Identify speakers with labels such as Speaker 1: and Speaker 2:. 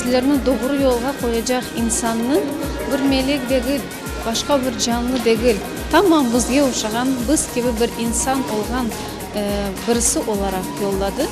Speaker 1: Bizlerni doğru yolğa qoyacaq insannı bir melek degil, başqa bir canlı degil, tamam bizge oşağan, biz kibi bir insan olğan birisi olaraq yolladı.